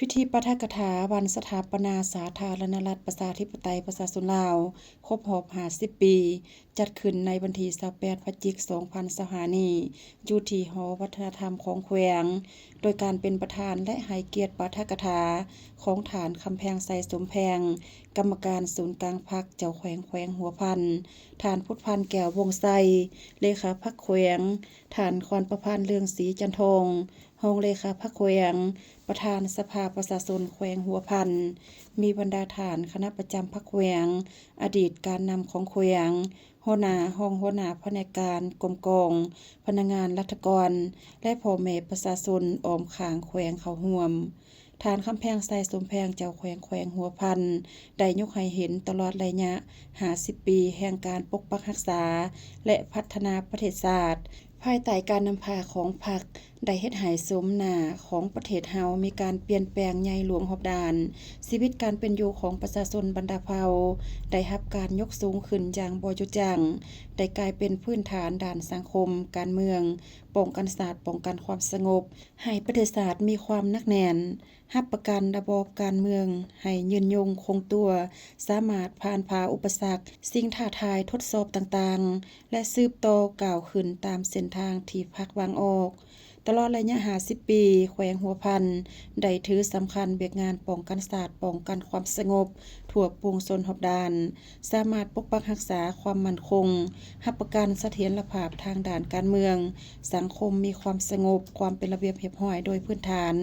ພິທີປາຖະກະຖາວັນສະຖາປະນາສາທາລະນະລັດ ປະຊາທິປະໄຕ ປະຊາຊົນລາວ ຄົບຮອບຫ້າສິບປີ ຈັດຂຶ້ນໃນວັນທີຊາວແປດ ພະຈິກ ສອງພັນຊາວຫ້ານີ້ ຢູ່ທີ່ຫໍວັດທະນະທຳຂອງແຂວງ, ໂດຍການເປັນປະທານ ແລະ ໃຫ້ກຽດປາຖະກະຖາຂອງທ່ານ ຄຳແພງ ໄຊສົມແພງ ກຳມະການສູນກາງພັກ ເຈົ້າແຂວງແຂວງຫົວພັນ, ທ່ານ ພຸດພັນ ແກ້ວວົງໄຊ ເລຂາພັກແຂວງ, ທ່ານ ຄອນປະພັນ ເລື່ອງສີຈັນທອງ ຮອງເລຂາພັກແຂວງ, ປະທານສະພາປະຊາຊົນແຂວງຫົວພັນ, ມີບັນດາທ່ານຄະນະປະຈຳພັກແຂວງ, ອະດີດການນຳຂອງແຂວງ, ຫົວໜ້າ, ຮອງຫົວໜ້າພະແນກການ, ກົມກອງ, ພະນັກງານລັດຖະກອນ ແລະ ພໍ່ແມ່ປະຊາຊົນອ້ອມຂ້າງແຂວງເຂົ້າຮ່ວມ. ທ່ານ ຄຳແພງ ໄຊສົມແພງ ເຈົ້າແຂວງແຂວງຫົວພັນ ໄດ້ຍົກໃຫ້ເຫັນຕະຫຼອດໄລຍະຫ້າສິບປີແຫ່ງການປົກປັກຮັກສາ ແລະ ພັດທະນາປະເທດຊາດ ພາຍໃຕ້ການນຳພາຂອງພັກ ໄດ້ເຮັດໃຫ້ໂສມໜ້າຂອງປະເທດເຮົາມີການປ່ຽນແປງໃຫຍ່ຫຼວງຮອບດ້ານ, ຊີວິດການເປັນຢູ່ຂອງປະຊາຊົນບັນດາເຜົ່າໄດ້ຮັບການຍົກສູງຂຶ້ນຢ່າງບໍ່ຢຸດຢັ້ງ, ໄດ້ກາຍເປັນພື້ນຖານດ້ານສັງຄົມ, ການເມືອງ, ປ້ອງກັນຊາດ, ປ້ອງກັນຄວາມສະຫງົບ ໃຫ້ປະເທດຊາດມີຄວາມໜັກແໜ້ນ, ຮັບປະກັນລະບອບການເມືອງໃຫ້ຍືນຍົງຄົງຕົວ, ສາມາດຜ່ານຜ່າອຸປະສັກ, ສິ່ງທ້າທາຍທົດສອບຕ່າງໆ ແລະ ສືບຕໍ່ກ້າວຂຶ້ນຕາມເສັ້ນທາງທີ່ພັກວາງອອກ. ຕະຫຼອດໄລຍະຫ້າສິບປີ, ແຂວງຫົວພັນໄດ້ຖືສຳຄັນວຽກງານປ້ອງກັນຊາດ, ປ້ອງກັນຄວາມສະຫງົບທົ່ວປວງຊົນຮອບດ້ານ, ສາມາດປົກປັກຮັກສາຄວາມໝັ້ນຄົງ, ຮັບປະກັນສະຖຽນລະພາບທາງດ້ານການເມືອງ, ສັງຄົມມີຄວາມສະຫງົບ, ຄວາມເປັນລະບຽບຮຽບຮ້ອຍໂດຍພື້ນຖານ,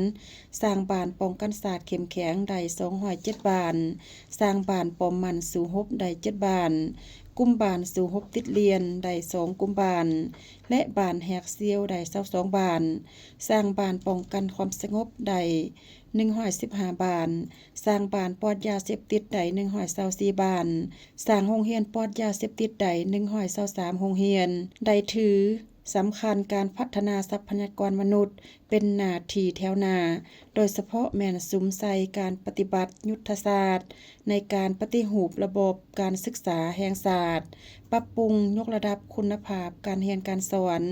ສ້າງບ້ານປ້ອງກັນຊາດເຂັ້ມແຂງໄດ້ສອງຮ້ອຍເຈັດບ້ານ, ສ້າງບ້ານປ້ອມໝັ້ນສູ້ຮົບໄດ້ເຈັດບ້ານ, ກຸ່ມບ້ານສູ້ຮົບຕິດລຽນໄດ້ສອງກຸ່ມບ້ານ ແລະ ບ້ານແຮກຊຽວໄດ້ຊາວສອງບ້ານ, ສ້າງບ້ານປ້ອງກັນຄວາມສະຫງົບໄດ້ໜຶ່ງຮ້ອຍສິບຫ້າບ້ານ, ສ້າງບ້ານປອດຢາເສບຕິດໄດ້ໜຶ່ງຮ້ອຍຊາວສີ່ບ້ານ, ສ້າງໂຮງຮຽນປອດຢາເສບຕິດໄດ້ໜຶ່ງຮ້ອຍຊາວສາມໂຮງຮຽນ, ໄດ້ຖື ສຳຄັນການພັດທະນາຊັບພະຍາກອນມະນຸດເປັນໜ້າທີ່ແຖວໜ້າ, ໂດຍສະເພາະແມ່ນສຸມໃສ່ການປະຕິບັດຍຸດທະສາດໃນການປະຕິຮູບລະບອບການສຶກສາແຫ່ງຊາດ, ປັບປຸງຍົກລະດັບຄຸນນະພາບການຮຽນການສອນ,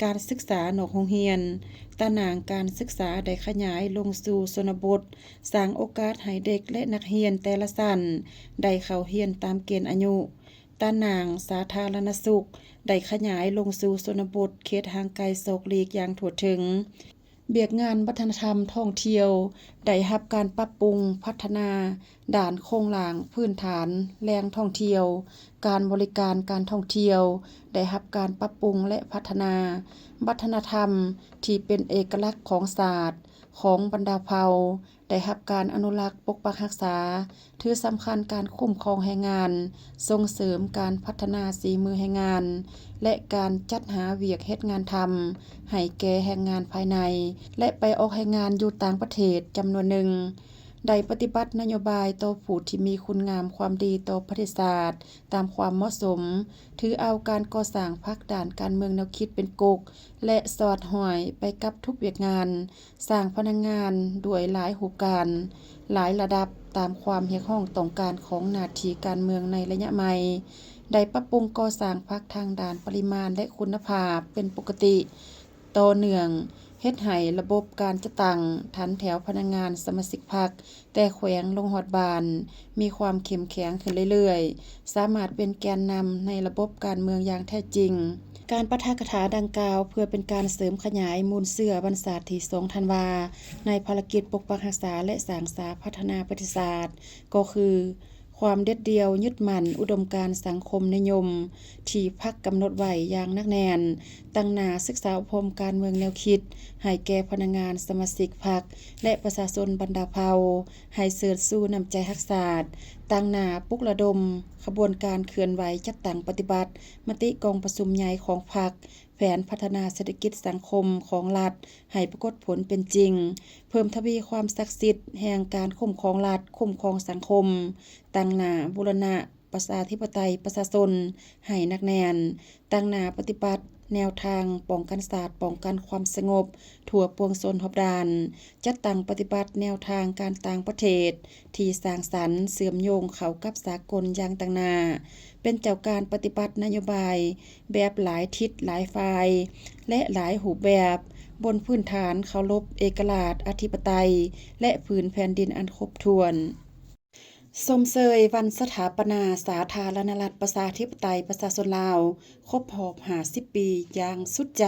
ການສຶກສານອກໂຮງຮຽນ, ຕາໜ່າງການສຶກສາໄດ້ຂະຫຍາຍລົງສູ່ຊົນນະບົດ, ສ້າງໂອກາດໃຫ້ເດັກ ແລະ ນັກຮຽນແຕ່ລະຊັ້ນໄດ້ເຂົ້າຮຽນຕາມເກນອາຍຸ. ຕາໜ່າງສາທາລະນະສຸກໄດ້ຂະຫຍາຍລົງສູ່ຊົນນະບົດເຂດຫ່າງໄກສອກຫຼີກຢ່າງທົ່ວເຖິງ. ວຽກງານວັດທະນະທຳທ່ອງທ່ຽວໄດ້ຮັບການປັບປຸງພັດທະນາດ້ານໂຄງລ່າງພື້ນຖານແຫຼ່ງທ່ອງທ່ຽວ, ການບໍລິການການທ່ອງທ່ຽວໄດ້ຮັບການປັບປຸງ ແລະ ພັດທະນາ. ວັດທະນະທຳທີ່ເປັນເອກະລັກຂອງຊາດ, ຂອງບັນດາເຜົ່າ ໄດ້ຮັບການອະນຸລັກປົກປັກຮັກສາ, ຖືສຳຄັນການຄຸ້ມຄອງແຮງງານ, ສົ່ງເສີມການພັດທະນາສີມືແຮງງານ ແລະ ການຈັດຫາວຽກເຮັດງານທຳໃຫ້ແກ່ແຮງງານພາຍໃນ ແລະ ໄປອອກແຮງງານຢູ່ຕ່າງປະເທດຈຳນວນໜຶ່ງ, ໄດ້ປະຕິບັດນະໂຍບາຍຕໍ່ຜູ້ທີ່ມີຄຸນງາມຄວາມດີຕໍ່ປະເທດຊາດຕາມຄວາມເໝາະສົມ, ຖືເອົາການກໍ່ສ້າງພັກດ້ານການເມືອງແນວຄິດເປັນກົກ ແລະ ສອດຫ້ອຍໄປກັບທຸກວຽກງານ, ສ້າງພະນັກງານດ້ວຍຫຼາຍຮູບການ, ຫຼາຍລະດັບຕາມຄວາມຮຽກຮ້ອງຕ້ອງການຂອງໜ້າທີ່ການເມືອງໃນໄລຍະໃໝ່, ໄດ້ປັບປຸງກໍ່ສ້າງພັກທາງດ້ານປະລິມານ ແລະ ຄຸນນະພາບເປັນປົກກະຕິຕໍ່ເນື່ອງ, ເຮັດໃຫ້ລະບົບການຈັດຕັ້ງຖັນແຖວພະນັກງານສະມາຊິກພັກ ແຕ່ແຂວງລົງຮອດບ້ານ ມີຄວາມເຂັ້ມແຂງຂຶ້ນເລື້ອຍໆ, ສາມາດເປັນແກນນຳໃນລະບົບການເມືອງຢ່າງແທ້ຈິງ. ການປາຖະກະຖາດັ່ງກ່າວ ເພື່ອເປັນການເສີມຂະຫຍາຍມູນເຊື້ອວັນຊາດທີສອງທັນວາ ໃນພາລະກິດປົກປັກຮັກສາ ແລະ ສ້າງສາພັດທະນາປະເທດຊາດ ກໍຄື ຄວາມເດັດດ່ຽວຍຶດໝັ້ນອຸດົມການສັງຄົມນິຍົມທີ່ພັກກຳນົດໄວ້ຢ່າງໜັກແໜ້ນ, ຕັ້ງໜ້າສຶກສາອົບຮົມການເມືອງແນວຄິດໃຫ້ແກ່ພະນັກງານສະມາຊິກພັກ ແລະ ປະຊາຊົນບັນດາເຜົ່າ ໃຫ້ເຊີດຊູນ້ຳໃຈຮັກຊາດ, ຕັ້ງໜ້າປຸກລະດົມຂະບວນການເຄື່ອນໄຫວຈັດຕັ້ງປະຕິບັດມະຕິກອງປະຊຸມໃຫຍ່ຂອງພັກ, ແຜນພັດທະນາເສດຖະກິດສັງຄົມຂອງລັດໃຫ້ປາກົດຜົນເປັນຈິງ, ເພີ່ມທະວີຄວາມສັກສິດແຫ່ງການຄຸ້ມຄອງລັດ, ຄຸ້ມຄອງສັງຄົມ, ຕັ້ງໜ້າບູລະນະປະຊາທິປະໄຕປະຊາຊົນໃຫ້ໜັກແໜ້ນ, ຕັ້ງໜ້າປະຕິບັດແນວທາງປ້ອງກັນຊາດ, ປ້ອງກັນຄວາມສະຫງົບທົ່ວປວງຊົນຮອບດ້ານ, ຈັດຕັ້ງປະຕິບັດແນວທາງການຕ່າງປະເທດທີ່ສ້າງສັນ, ເຊື່ອມໂຍງເຂົ້າກັບສາກົນຢ່າງຕັ້ງໜ້າ, ເປັນເຈົ້າການປະຕິບັດນະໂຍບາຍແບບຫຼາຍທິດຫຼາຍຝ່າຍ ແລະ ຫຼາຍຮູບແບບ, ບົນພື້ນຖານເຄົາລົບເອກະລາດ, ອະທິປະໄຕ ແລະ ພື້ນແຜ່ນດິນອັນຄົບຖ້ວນ. ຊົມເຊີຍວັນສະຖາປະນາສາທາລະນະລັດ ປະຊາທິປະໄຕ ປະຊາຊົນລາວ ຄົບຮອບຫ້າສິບປີຢ່າງສຸດໃຈ.